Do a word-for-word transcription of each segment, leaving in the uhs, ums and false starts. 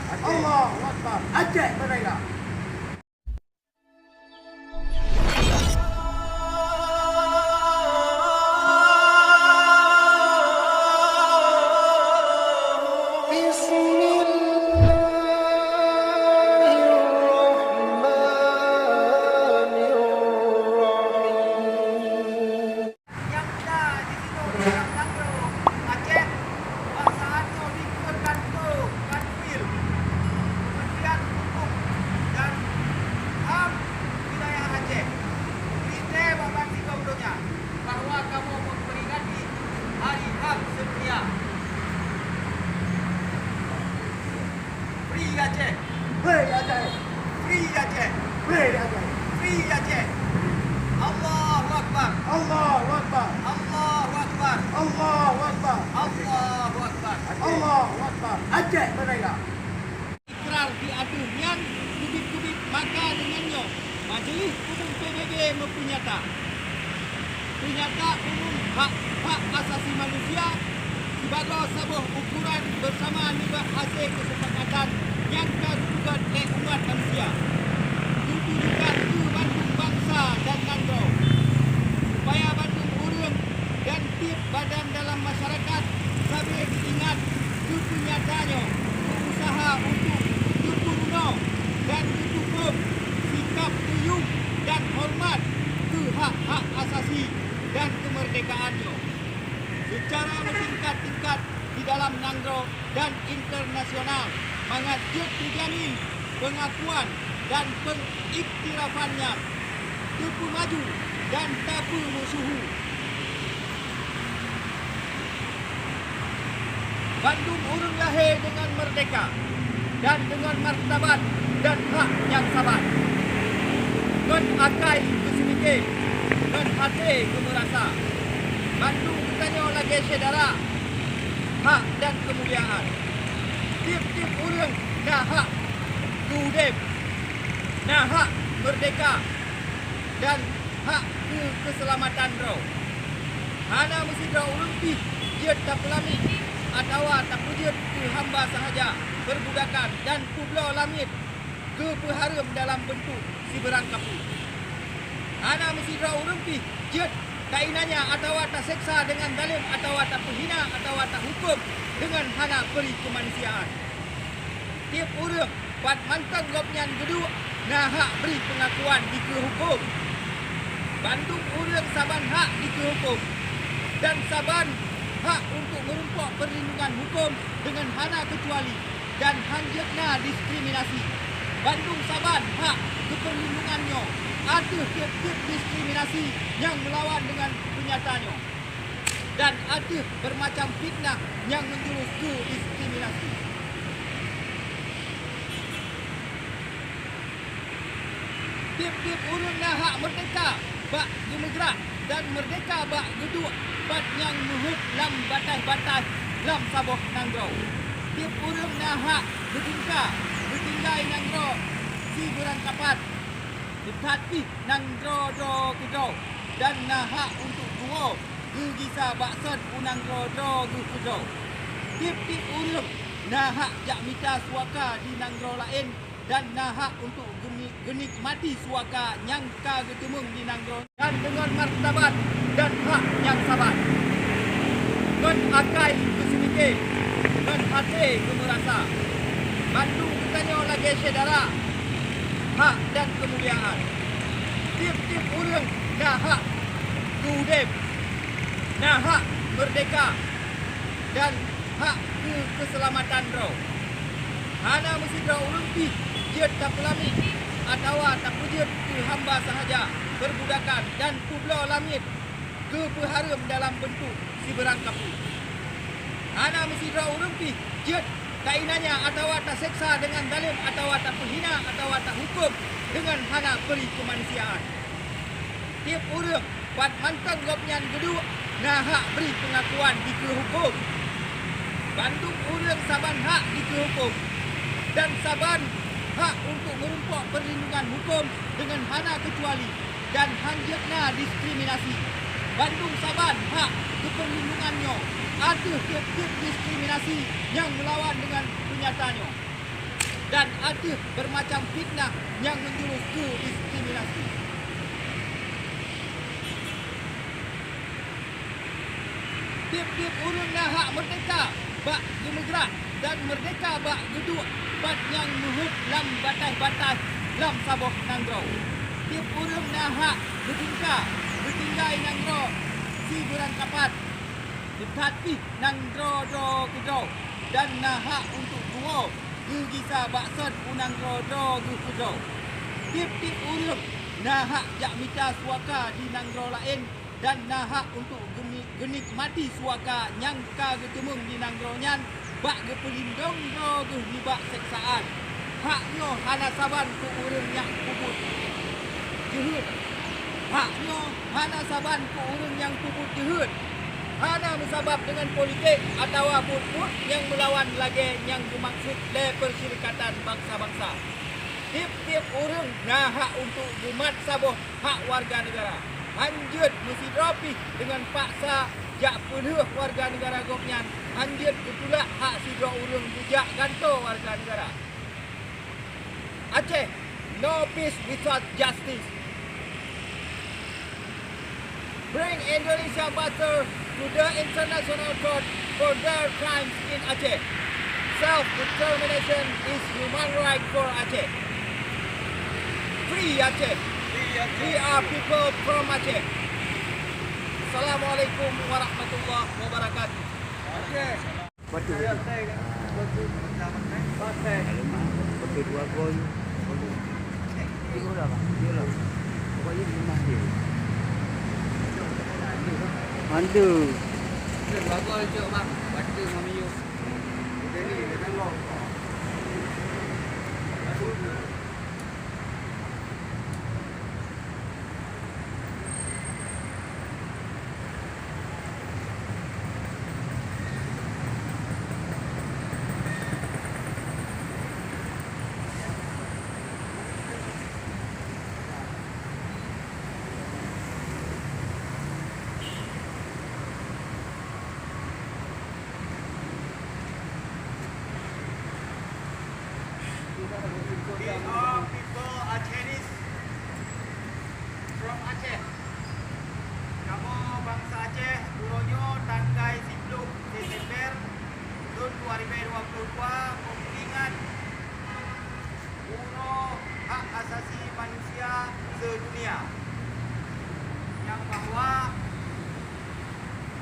Allahu Akbar. Aceh merdeka. Bismillahirrahmanirrahim. Nyang muda jisinoe dalam nanggroe Aceh, bak saát nyoe dikeue kantô Kanwil Kementerian Hukum dan HAM wilayah Aceh, meulintèe bak bansigom donya bahwa kamoe memperingati Hari HAM Sedunia. Free Aceh! Free Aceh! Free Aceh! Free Aceh! Free Aceh! Allahu Akbar! Allahu Akbar! Allahu Akbar! Allahu Akbar! Allahu Akbar! Allahu Akbar! Aceh merdeka! Ikrar di ateueh nyan teubiet-teubiet, maka deungon nyoe Majelis Umum P B B meupeunyata. Peunyata umum hak-hak asasi manusia sibagoe saboh ukuran beusama nibak hase keuseupakat nyang ka geupeugöt lé umat manusia, geutujukan keu bandum bansa dan nanggroe, supaya bandum ureuëng dan tieb badan dalam masyarakat sabe geuingat keu peunyata nyoe, geuuseuha untuk geupeurunoe dan geupeugöm sikab teuyueng dan horeumat keu hak-hak asasi dan keumeurdekaan nyoe seucara meutingkat-tingkat di dalam nanggroe dan internasional, mangat jeuet teujamin peungakuan dan peungiktirafan nyan teupeumaju dan tapeumeusyeuhu. Bandum ureuëng lahé deungon meurdehka dan deungon martabat dan hak nyang saban, ngon akai geuseumiké, ngon até geumeurasa. Bandum geutanyoe lagée syedara hak dan keumuliaan. Tieb-tieb ureuëng na hak keu udeb, na hak meurdehka, dan hak keu keuseulamatan droe. Hana meusidroe ureuëng pih jeuet tapeulamiet atawa tapeujeuet keu hamba sahaja, peurbudakan, dan peubloe lamiet keu peuhareuem dalam beuntuk sibeurang kapeue. Hana meusidroe ureuëng pih jeuet tainanya atawa taseksa deungon zalem atawa tapeuhina atawa tahukôm deungon hana bri keumanusiaan. Tieb ureuëng, pat mantong gobnyan geuduek, na hak bri peungakuan dikeue hukôm. Bandum ureuëng saban hak dikeue hukôm, dan saban hak untuk meurumpok peurlindungan hukôm deungon hana keucuali dan han jeuet na diskriminasi. Bandum saban hak keupeurlindungan nyoe ateueh tieb-tieb diskriminasi nyang meulawan deungon peunyata nyoe, dan ateueh beureumacam fitnah nyang meujurus keu diskriminasi. Tieb-tieb ureuëng na hak meurdehka bak geumeugrak dan meurdehka bak geuduek pat nyang meuheuet lam bataih-bataih lam saboh nanggroe. Tieb ureuëng na hak geutingka, geutinggai nanggroe sibeurangkapat, teutat pih nanggroe droe keudroe, dan na hak untuk tuwoe geugisa bak sot u nanggroe droe geuh keudroe. Tieb-tieb ureuëng na hak jak mita suaka di nanggroe laén dan na hak untuk geuni-, geunikmati suaka nyang ka geuteumeung di nanggroe nyan deungon martabat dan hak nyang saban, ngon akai geuseumiké, ngon até geumeurasa. Bandum geutanyoe lagée syedara hak dan keumuliaan. Tieb-tieb ureuëng na hak keu udeb, na hak meurdehka, dan hak keu keuseulamatan droe. Hana meusidroe ureuëng pih jeuet tapeulamiet atawa tapeujeuet keu hamba sahaja, peurbudakan, dan peubloe lamiet keu peuhareuem dalam beuntuk sibeurang kapeue. Hana meusidroe ureuëng pih jeuet tainanya atawa taseksa deungon zalem atawa tapeuhina atawa tahukôm deungon hana bri keumanusiaan. Tieb ureuëng, pat mantong gobnyan geuduek, na hak bri peungakuan dikeue hukôm. Bandum ureuëng saban hak dikeue hukôm, dan saban hak untuk meurumpok peurlindungan hukôm deungon hana keucuali dan han jeuet na diskriminasi. Bandum saban hak keupeurlindungan nyoe ateueh tieb-tieb diskriminasi nyang meulawan deungon peunyata nyoe, dan ateueh beureumacam fitnah nyang meujurus keu diskriminasi. Tieb-tieb ureuëng na hak meurdehka bak geumeugrak dan meurdehka bak geuduek pat nyang meuheuet lam bataih-bataih lam saboh nanggroe. Tieb ureuëng na hak geutingka, geutinggai nanggroe sibeurangkapat, beuthat pih nanggroe droe keudroe, dan na hak untuk tuwoe geugisa bak sot u nanggroe droe geuh keudroe. Tieb-tieb ureuëng na hak jak mita suaka di nanggroe laén dan na hak untuk geuni-, geunikmati suaka nyang ka geuteumeung di nanggroe nyan bak geupeulindong droe geuh nibak seksaan. Hak nyoe hana saban keu ureuëng nyang peubuet jeuhet. Hak nyoe hana saban keu ureuëng nyang peubuet jeuhet, hana meusabab deungon politik atawa buet-buet nyang meulawan lagée nyang geumaksud lé Peusyarikatan Bansa-Bansa. Tieb-tieb ureuëng na hak untuk geumat saboh hak warga neugara. Han jeuet meusidroe pih deungon paksa jak peulheueh warga neugara gobnyan, han jeuet geutulak hak sidroe ureuëng geujak gantoe warga neugara. Aceh, no peace without justice. Bring Indonesia Batak to the International Court for their crimes in Aceh. Self-determination is human right for Aceh. Free Aceh. Free Aceh. We are people from Aceh. Assalamualaikum warahmatullahi wabarakatuh. Aceh. Batu. Batu. Batu dua gol. Tiga lah, bang. Tiga lah. Pokoknya lima dia. Mantap. Dua gol je, bang. Batu sama Mio. Jadi, dia tengok. We are people Achenis from Aceh. Kamoe bansa Aceh, uroe nyoe tanggai siploh Desember thon dua ribèe dua ploh dua meupeuingat Uroe Hak Asasi Manusia Seudunia, nyang bahwa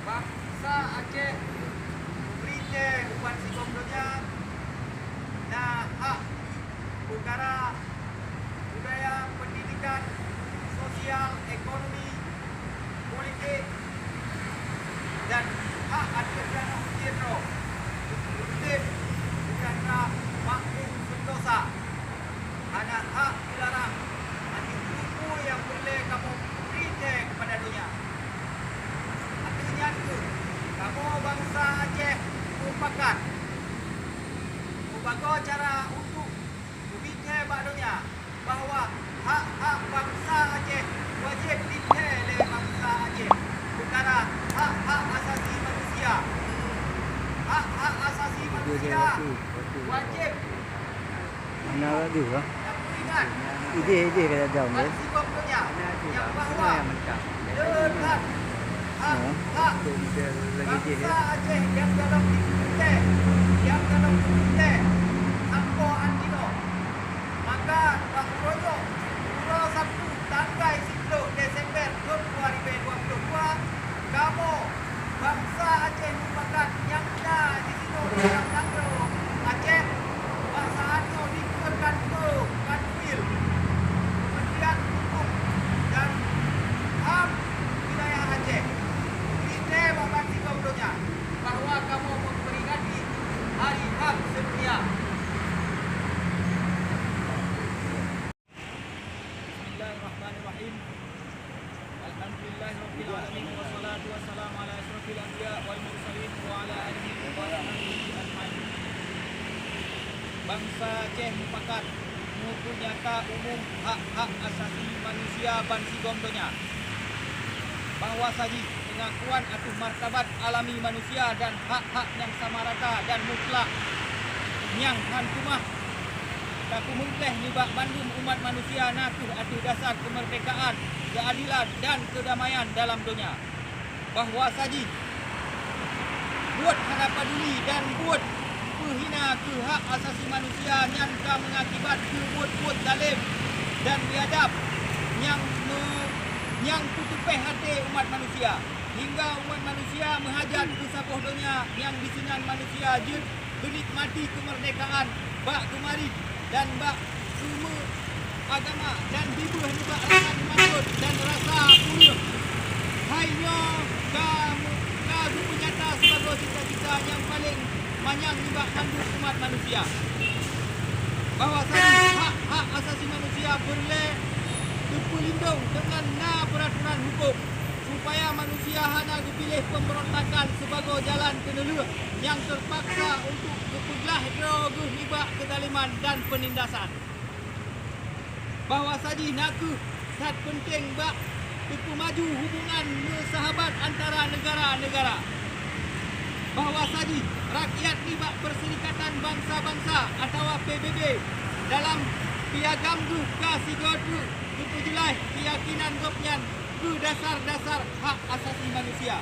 bansa Aceh, pemerintah u bansigom donya na hak peukara budaya, pendidikan, sosial, ekonomi, politik, dan hak ateueh tanoh jeuet droe udeb sejahtera makmur sentosa. Hana hak dilarang ateueh peue-peue nyang peureulée kamoe bri thée keupada donya. Ateueh nyan kheueh kamoe bansa Aceh mupakat mubagoe cara untuk Ubit thée bak donya bahwa hak-hak bansa Aceh wajéb bit thée lé bansa Aceh peukara hak-hak asasi manusia. Hak-hak asasi manusia wajéb Mana laju, ha? Idéh-idéh ka jajam, ya. Bansigom donya nyang bahwa le that hak-hak bansa Aceh nyang dalam dipeuteuntée, nyang dalam dipeuteuntée sampoe án jinoe. Maka bak uroe nyoe, uroe Sabtu, tanggai siploh Desember thon dua ribèe dua ploh dua, kamoe bansa Aceh mupakat nyang na jisinoe dalam nanggroe Aceh, bak saát nyoe dikeue kantô Kanwil, Kementerian Hukum dan HAM Wilayah Aceh, ubit thée bak bansigom donya bahwa kamoe memperingati Hari HAM Sedunia. Bismillahirrahmanirrahim. Alhamdulillahirabbil alamin, wassalatu wassalamu ala asyrafil anbiya wal mursalin wa ala alihi wa sahbihi ajmain. Bansa Aceh mupakat meupeunyata umum hak-hak asasi manusia bansigom donya, bahwa saji pengakuan ateueh martabat alami manusia dan hak-hak nyang sama rata dan mutlak nyang hán keumah Peumeuntah nibak bandum umat manusia na kheueh ateueh dasar keumeurdekaan, keuadilan, dan keudamaian dalam donya. Bahwa sajih buet hana paduli dan buet peuhina keu hak asasi manusia nyan ka meungakibat keu buet-buet zalem dan biadab nyang me-, nyang peuteupeh até umat manusia, hingga umat manusia meuhajat keu saboh donya nyang disinan manusia jeuet geunikmati keumeurdekaan bak geumarit dan bak keumeuagama dan bibeuh nibak rasa teumakot dan rasa ureueng. Hai nyoe ka, ka geupeunyata sibagoe cita-cita nyang paleng manyang nibak mandum umat manusia, bahwa sabe hak-hak asasi manusia peureulée teupeulindong deungon na peuraturan huköm, supaya manusia hana geupiléh peumbeurontakan sibagoe jalan keuneulheueh nyang teupaksa untuk geupeuglah droe geuh nibak keuzaliman dan peunindasan. Bahwa sajih na kheueh that peunteng bak teupeumaju hubungan meusahabat antara neugara-neugara. Bahwa sajih rakyat nibak Peusyarikatan Bansa-Bansa atawa P B B dalam piagam geuh ka sigoe teuk geupeujeulaih keuyakinan gobnyan keu dasar-dasar hak asasi manusia,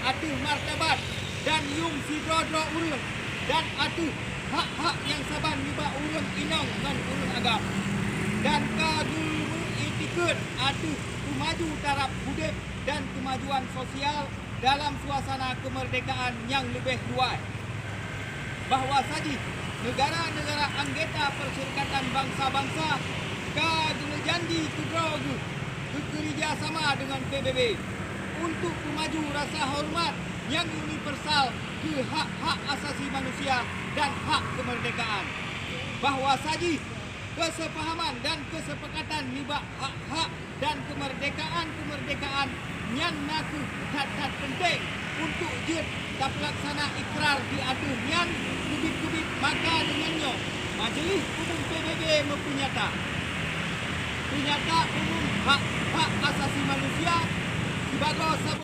ateueh martabat dan yuem sidroe-droe ureuëng, dan ateueh hak-hak nyang saban nibak ureuëng inong ngon ureuëng agam, dan ka geumeuiktikeut ateueh peumaju taraf udeb dan keumajuan sosial dalam suasana keumeurdekaan nyang leubeh luwaih. Bahwa sajih neugara-neugara anggota Peusyarikatan Bansa-Bansa ka geumeujanji keudroe geuh keu keurija sama deungon P B B untuk peumaju rasa horeumat nyang universal keu hak-hak asasi manusia dan hak keumeurdekaan. Bahwa sajih keuseupahaman dan keusepakatan nibak hak-hak dan keumeurdekaan-keumeurdekaan nyan na kheueh that-that peunteng untuk jeuet tapeulaksana ikrar di ateueh nyan keubiet-keubiet. Maka deungon nyoe, Majeulih Umum P B B meupeunyata, peunyata umum hak-hak asasi manusia sibagoe